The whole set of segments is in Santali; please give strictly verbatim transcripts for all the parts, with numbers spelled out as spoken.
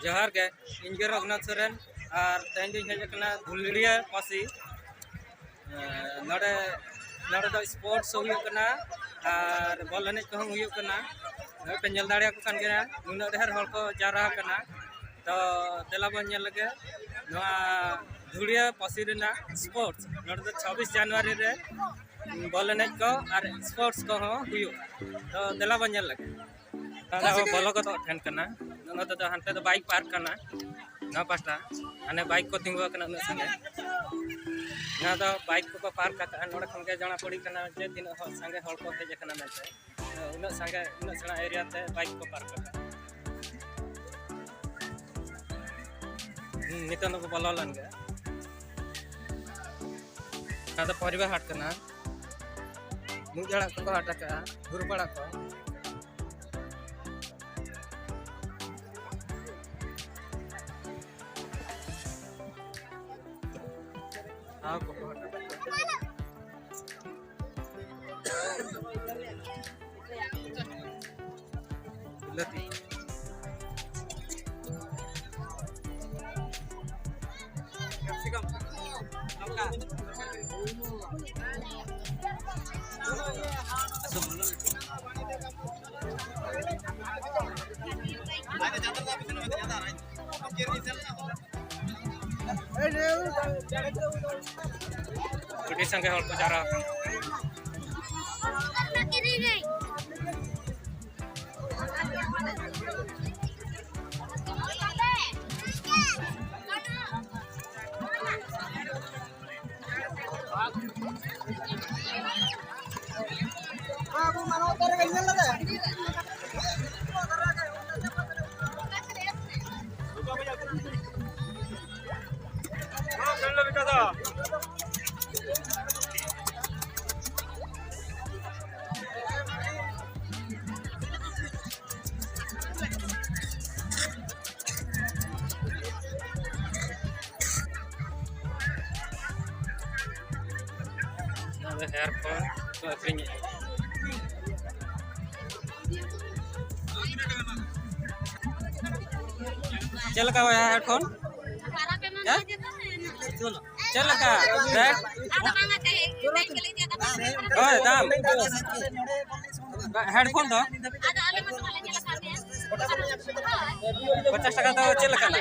ᱡᱚᱦᱟᱨ ᱜᱮ, ᱤᱧ ᱜᱮ ᱨᱚᱜᱷᱩᱱᱟᱛᱷ ᱥᱚᱨᱮᱱ᱾ ᱟᱨ ᱛᱮᱦᱮᱧ ᱫᱚᱧ ᱦᱮᱡ ᱟᱠᱟᱱᱟ ᱫᱷᱩᱞᱲᱤᱭᱟᱹ ᱯᱟᱹᱥᱤ᱾ ᱮᱸ, ᱱᱚᱰᱮ, ᱱᱚᱰᱮ ᱫᱚ ᱥᱯᱳᱨᱴᱥ ᱦᱩᱭᱩᱜ ᱠᱟᱱᱟ ᱟᱨ ᱵᱚᱞ ᱮᱱᱮᱡ ᱠᱚᱦᱚᱸ ᱦᱩᱭᱩᱜ ᱠᱟᱱᱟ᱾ ᱱᱚᱜᱼᱚᱭ ᱯᱮ ᱧᱮᱞ ᱫᱟᱲᱮᱭᱟᱠᱚ ᱠᱟᱱ ᱜᱮᱭᱟ, ᱱᱩᱱᱟᱹᱜ ᱰᱷᱮᱨ ᱦᱚᱲ ᱠᱚ ᱡᱟᱣᱨᱟ ᱟᱠᱟᱱᱟ᱾ ᱛᱚ ᱫᱮᱞᱟ ᱵᱚᱱ ᱧᱮᱞ ᱞᱮᱜᱮ ᱱᱚᱣᱟ ᱫᱷᱩᱞᱲᱤᱭᱟᱹ ᱯᱟᱹᱥᱤ ᱨᱮᱱᱟᱜ ᱥᱯᱳᱨᱴᱥ᱾ ᱱᱚᱰᱮ ᱫᱚ ᱪᱷᱟᱵᱵᱤᱥ ᱡᱟᱱᱩᱣᱟᱨᱤ ᱨᱮ ᱵᱚᱞ ᱮᱱᱮᱡ ᱠᱚ ᱟᱨ ᱥᱯᱳᱨᱴᱥ ᱠᱚᱦᱚᱸ ᱦᱩᱭᱩᱜᱼᱟ᱾ ᱛᱚ ᱫᱮᱞᱟ ᱵᱚᱱ ᱧᱮᱞ ᱞᱮᱜᱮ᱾ ᱱᱚᱰᱮ ᱟᱵᱚ ᱵᱚᱞᱚ ᱜᱚᱫᱚᱜ ᱴᱷᱮᱱ ᱠᱟᱱᱟ᱾ ᱱᱚᱛᱮ ᱫᱚ, ᱦᱟᱱᱛᱮ ᱫᱚ ᱵᱟᱭᱤᱠ ᱯᱟᱨᱠ ᱠᱟᱱᱟ, ᱱᱚᱣᱟ ᱯᱟᱦᱴᱟ᱾ ᱦᱟᱱᱮ ᱵᱟᱭᱤᱠ ᱠᱚ ᱛᱤᱸᱜᱩ ᱟᱠᱟᱱᱟ ᱩᱱᱟᱹᱜ ᱥᱟᱸᱜᱮ᱾ ᱱᱚᱣᱟ ᱫᱚ ᱵᱟᱭᱤᱠ ᱠᱚᱠᱚ ᱯᱟᱨᱠ ᱟᱠᱟᱫᱼᱟ᱾ ᱱᱚᱰᱮ ᱠᱷᱚᱱ ᱜᱮ ᱡᱟᱬᱟ ᱯᱟᱹᱲᱤ ᱠᱟᱱᱟ ᱡᱮ ᱛᱤᱱᱟᱹᱜ ᱦᱚᱲ, ᱥᱟᱸᱜᱮ ᱦᱚᱲ ᱠᱚ ᱦᱮᱡ ᱟᱠᱟᱱᱟ ᱢᱮᱱᱛᱮ᱾ ᱩᱱᱟᱹᱜ ᱥᱟᱸᱜᱮ, ᱩᱱᱟᱹᱜ ᱥᱮᱬᱟ ᱮᱨᱤᱭᱟ ᱛᱮ ᱵᱟᱭᱤᱠ ᱠᱚ ᱯᱟᱨᱠ ᱟᱠᱟᱫᱼᱟ᱾ ᱦᱩᱸ, ᱱᱤᱛᱚᱜ ᱫᱚᱠᱚ ᱵᱚᱞᱚ ᱞᱮᱱ ᱜᱮ᱾ ᱱᱚᱣᱟ ᱫᱚ ᱯᱚᱨᱤᱵᱟ ᱦᱟᱴ ᱠᱟᱱᱟ᱾ ᱢᱩᱡ ᱟᱲᱟᱜ ᱠᱚᱠᱚ ᱦᱟᱴ ᱟᱠᱟᱫᱼᱟ, ᱦᱩᱨᱩᱯ ᱟᱲᱟᱜ ᱠᱚ᱾ ᱟᱨ ᱠᱚᱠᱚ ᱦᱟᱴ ᱟᱠᱟᱫᱼᱟ᱾ ᱵᱤᱞᱟᱹᱛᱤ᱾ ᱟᱹᱰᱤ ᱥᱟᱸᱜᱮ ᱦᱚᱲ ᱠᱚ ᱡᱟᱣᱨᱟ ᱟᱠᱟᱱᱟ᱾ ᱱᱚᱣᱟ ᱫᱚ ᱦᱮᱭᱟᱨ ᱠᱚ ᱠᱚ ᱟᱹᱠᱷᱨᱤᱧᱮᱫᱼᱟ᱾ ᱪᱮᱫ ᱞᱮᱠᱟ ᱵᱚᱭᱦᱟ headphone? ᱦᱮᱸ? ᱪᱮᱫ ᱞᱮᱠᱟ? ᱨᱮᱴ? ᱦᱳᱭ, ᱫᱟᱢ᱾ Headphone ᱫᱚ? ᱯᱚᱪᱟᱥ ᱴᱟᱠᱟ ᱫᱚ ᱪᱮᱫ ᱞᱮᱠᱟᱱᱟ?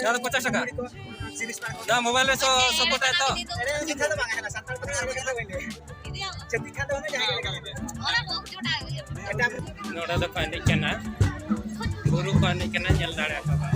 ᱱᱚᱣᱟ ᱫᱚ ᱯᱚᱪᱟᱥ ᱴᱟᱠᱟ᱾ ᱫᱟᱢ ᱢᱳᱵᱟᱭᱤᱞ ᱨᱮ ᱥᱚ-, support ᱟᱭ ᱛᱚ? ᱱᱚᱰᱮ ᱫᱚᱠᱚ ᱮᱱᱮᱡ ᱠᱟᱱᱟ, ᱜᱩᱨᱩ ᱠᱚ ᱮᱱᱮᱡ ᱠᱟᱱᱟ, ᱧᱮᱞ ᱫᱟᱲᱮᱭᱟᱜ ᱠᱟᱱᱟ᱾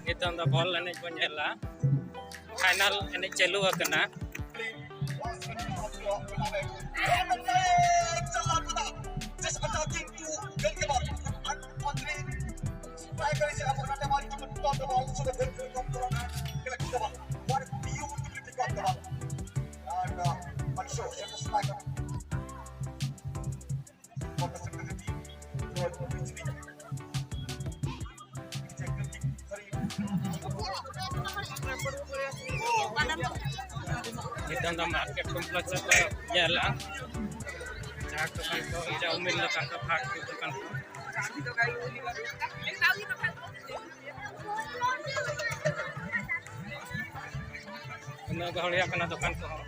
ᱱᱤᱛᱚᱝ ᱫᱚ ᱵᱚᱞ ᱮᱱᱮᱡ ᱵᱚᱱ ᱧᱮᱞᱟ᱾ Final ᱮᱱᱮᱡ ᱪᱟᱹᱞᱩ ᱟᱠᱟᱱᱟ᱾ ᱱᱤᱛᱚᱝ ᱫᱚ market complex ᱨᱮ ᱠᱚ ᱧᱮᱞᱟ᱾ ᱡᱟᱦᱟᱸ ᱠᱚ ᱠᱷᱟᱱ ᱠᱚ ᱪᱟᱣᱢᱤᱱ ᱫᱚᱠᱟᱱ ᱠᱚ, fast food ᱫᱚᱠᱟᱱ ᱠᱚ᱾ ᱩᱱᱟᱹᱜ ᱜᱚᱦᱚᱲᱤᱭᱟᱹ ᱠᱟᱱᱟ ᱫᱚᱠᱟᱱ ᱠᱚᱦᱚᱸ᱾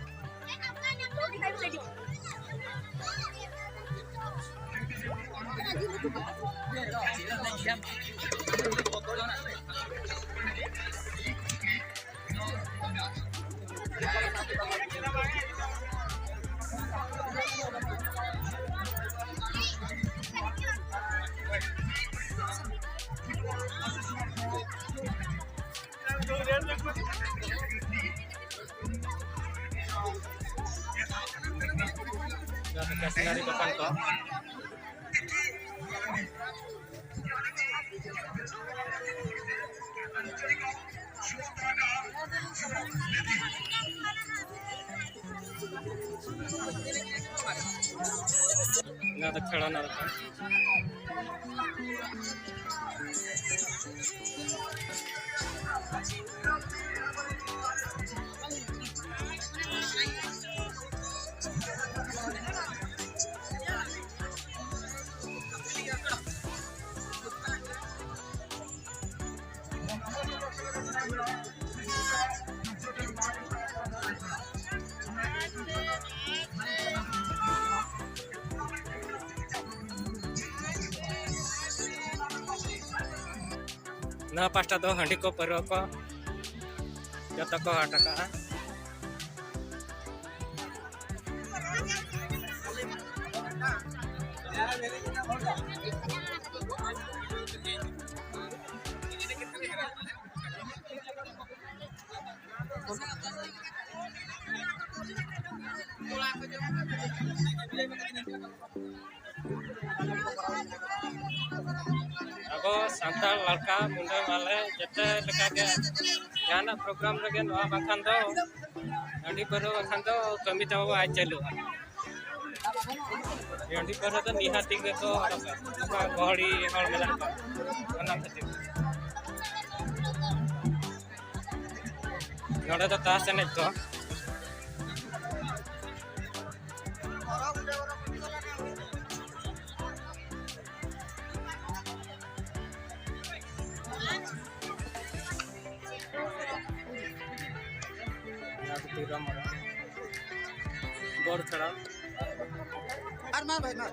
Stationery ᱫᱚᱠᱟᱱ ᱠᱚ᱾ ᱱᱚᱣᱟ ᱫᱚ ᱠᱷᱮᱞᱳᱱᱟ ᱫᱚᱠᱟᱱ᱾ ᱱᱚᱣᱟ ᱯᱟᱥᱴᱟ ᱫᱚ ᱦᱟᱺᱰᱤ ᱠᱚ, ᱯᱟᱹᱨᱣᱟᱹ ᱠᱚ ᱡᱚᱛᱚ ᱠᱚ ᱦᱟᱴ ᱟᱠᱟᱜᱼᱟ᱾ ᱟᱵᱚ ᱥᱟᱱᱛᱟᱲ ᱞᱟᱲᱠᱟ ᱢᱩᱰᱟᱹ ᱢᱟᱞᱮ ᱡᱮᱛᱮ ᱞᱮᱠᱟ ᱜᱮ ᱡᱟᱦᱟᱱᱟᱜ program ᱨᱮᱜᱮ ᱱᱚᱣᱟ ᱵᱟᱝᱠᱷᱟᱱ ᱫᱚ ᱦᱟᱺᱰᱤ ᱯᱟᱹᱣᱨᱟᱹ ᱵᱟᱝᱠᱷᱟᱱ ᱫᱚ ᱠᱟᱹᱢᱤ ᱛᱟᱵᱚ ᱵᱟᱭ ᱪᱟᱹᱞᱩᱜᱼᱟ᱾ ᱦᱟᱺᱰᱤ ᱯᱟᱹᱣᱨᱟᱹ ᱫᱚ ᱱᱤᱦᱟᱹᱛᱤ ᱜᱮᱠᱚ ᱚᱰᱚᱠᱟ᱾ ᱚᱠᱟ ᱜᱚᱦᱚᱲᱤ ᱦᱚᱲ ᱢᱮᱱᱟᱜ ᱠᱚᱣᱟ, ᱚᱱᱟ ᱠᱷᱟᱹᱛᱤᱨ᱾ ᱱᱚᱰᱮ ᱫᱚ ᱛᱟᱥ ᱮᱱᱮᱡ ᱠᱚ᱾ ᱵᱚᱞ ᱠᱷᱮᱞᱟ᱾ ᱟᱨ ᱢᱟ ᱵᱷᱟᱭ, ᱢᱟ᱾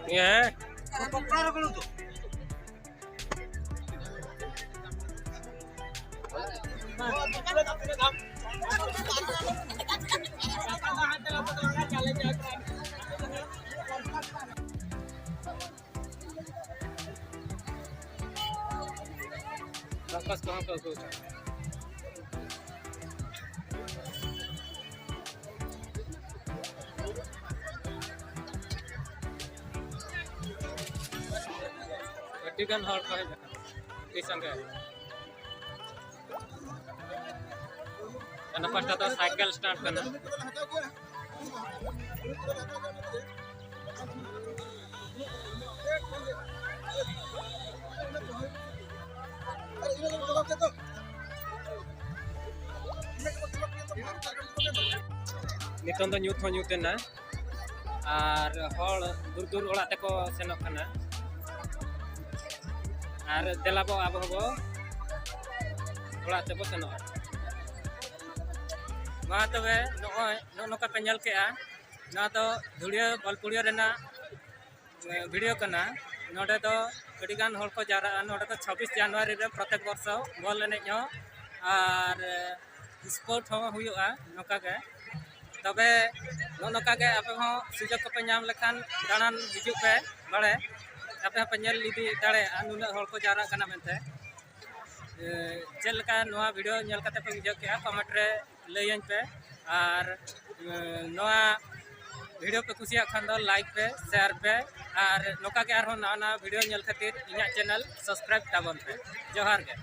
ᱦᱮᱸ᱾ ᱵᱟᱠᱚᱥ ᱠᱚᱦᱚᱸ ᱠᱚ ᱟᱹᱜᱩ ᱟᱠᱟᱫᱟ᱾ ᱟᱹᱰᱤ ᱜᱟᱱ ᱦᱚᱲ ᱠᱚ ᱦᱮᱡ ᱟᱠᱟᱱᱟ, ᱟᱹᱰᱤ ᱥᱟᱸᱜᱮ᱾ ᱚᱱᱟ ᱯᱟᱦᱴᱟ ᱫᱚ ᱥᱟᱭᱠᱮᱞ ᱥᱴᱟᱱᱴ ᱠᱟᱱᱟ᱾ ᱱᱤᱛᱚᱝ ᱫᱚ ᱧᱩᱛ ᱦᱚᱸ ᱧᱩᱛ ᱮᱱᱟ, ᱟᱨ ᱦᱚᱲ ᱫᱩᱨ ᱫᱩᱨ ᱚᱲᱟᱜ ᱛᱮᱠᱚ ᱥᱮᱱᱚᱜ ᱠᱟᱱᱟ᱾ ᱟᱨ ᱫᱮᱞᱟ ᱵᱚ, ᱟᱵᱚ ᱦᱚᱸᱵᱚ ᱚᱲᱟᱜ ᱛᱮᱵᱚ ᱥᱮᱱᱚᱜᱼᱟ᱾ ᱢᱟ ᱛᱚᱵᱮ, ᱱᱚᱜᱼᱚᱭ ᱱᱚᱜᱼᱚ ᱱᱚᱝᱠᱟ ᱯᱮ ᱧᱮᱞ ᱠᱮᱜᱼᱟ, ᱱᱚᱣᱟ ᱫᱚ ᱫᱷᱩᱲᱤᱭᱟᱹ ᱵᱚᱞᱯᱩᱲᱤᱭᱟᱹ ᱨᱮᱱᱟᱜ, ᱮ, ᱵᱷᱤᱰᱤᱭᱳ ᱠᱟᱱᱟ᱾ ᱱᱚᱰᱮ ᱫᱚ ᱟᱹᱰᱤᱜᱟᱱ ᱦᱚᱲ ᱠᱚ ᱡᱟᱣᱨᱟᱜᱼᱟ᱾ ᱱᱚᱰᱮ ᱫᱚ ᱪᱷᱟᱵᱵᱤᱥ ᱡᱟᱱᱩᱣᱟᱨᱤ ᱨᱮ ᱯᱨᱚᱛᱮᱠ ᱵᱚᱨᱥᱚ ᱵᱚᱞ ᱮᱱᱮᱡ ᱦᱚᱸ ᱟᱨ, ᱮ, ᱥᱯᱳᱨᱴ ᱦᱚᱸ ᱦᱩᱭᱩᱜᱼᱟ ᱱᱚᱝᱠᱟ ᱜᱮ᱾ ᱛᱚᱵᱮ ᱱᱚᱜᱼᱚ ᱱᱚᱝᱠᱟ ᱜᱮ ᱟᱯᱮ ᱦᱚᱸ ᱥᱩᱡᱳᱜᱽ ᱠᱚᱯᱮ ᱧᱟᱢ ᱞᱮᱠᱷᱟᱱ ᱫᱟᱬᱟᱱ ᱦᱤᱡᱩᱜ ᱯᱮ ᱵᱟᱲᱮ᱾ ᱟᱯᱮ ᱦᱚᱸᱯᱮ ᱧᱮᱞ ᱤᱫᱤ ᱫᱟᱲᱮᱭᱟᱜᱼᱟ ᱱᱩᱱᱟᱹᱜ ᱦᱚᱲ ᱠᱚ ᱡᱟᱣᱨᱟᱜ ᱠᱟᱱᱟ ᱢᱮᱱᱛᱮ᱾ ᱮ, ᱪᱮᱫ ᱞᱮᱠᱟ ᱱᱚᱣᱟ ᱵᱷᱤᱰᱤᱭᱳ ᱧᱮᱞ ᱠᱟᱛᱮ ᱯᱮ ᱵᱩᱡᱷᱟᱹᱣ ᱠᱮᱜᱼᱟ, ᱠᱚᱢᱮᱱᱴ ᱨᱮ ᱞᱟᱹᱭᱟᱹᱧ ᱯᱮ᱾ ᱟᱨ, ᱮ, ᱱᱚᱣᱟ ᱵᱷᱤᱰᱤᱭᱳ ᱯᱮ ᱠᱩᱥᱤᱭᱟᱜ ᱠᱷᱟᱱ ᱫᱚ ᱞᱟᱭᱤᱠ ᱯᱮ, ᱥᱮᱭᱟᱨ ᱯᱮ, ᱟᱨ ᱱᱚᱝᱠᱟ ᱜᱮ ᱟᱨᱦᱚᱸ ᱱᱟᱣᱟ ᱱᱟᱣᱟ ᱵᱷᱤᱰᱤᱭᱳ ᱧᱮᱞ ᱠᱷᱟᱹᱛᱤᱨ ᱤᱧᱟᱹᱜ ᱪᱮᱱᱮᱞ ᱥᱟᱵᱥᱠᱨᱟᱭᱤᱵ ᱛᱟᱵᱚᱱ ᱯᱮ᱾ ᱡᱚᱦᱟᱨ ᱜᱮ᱾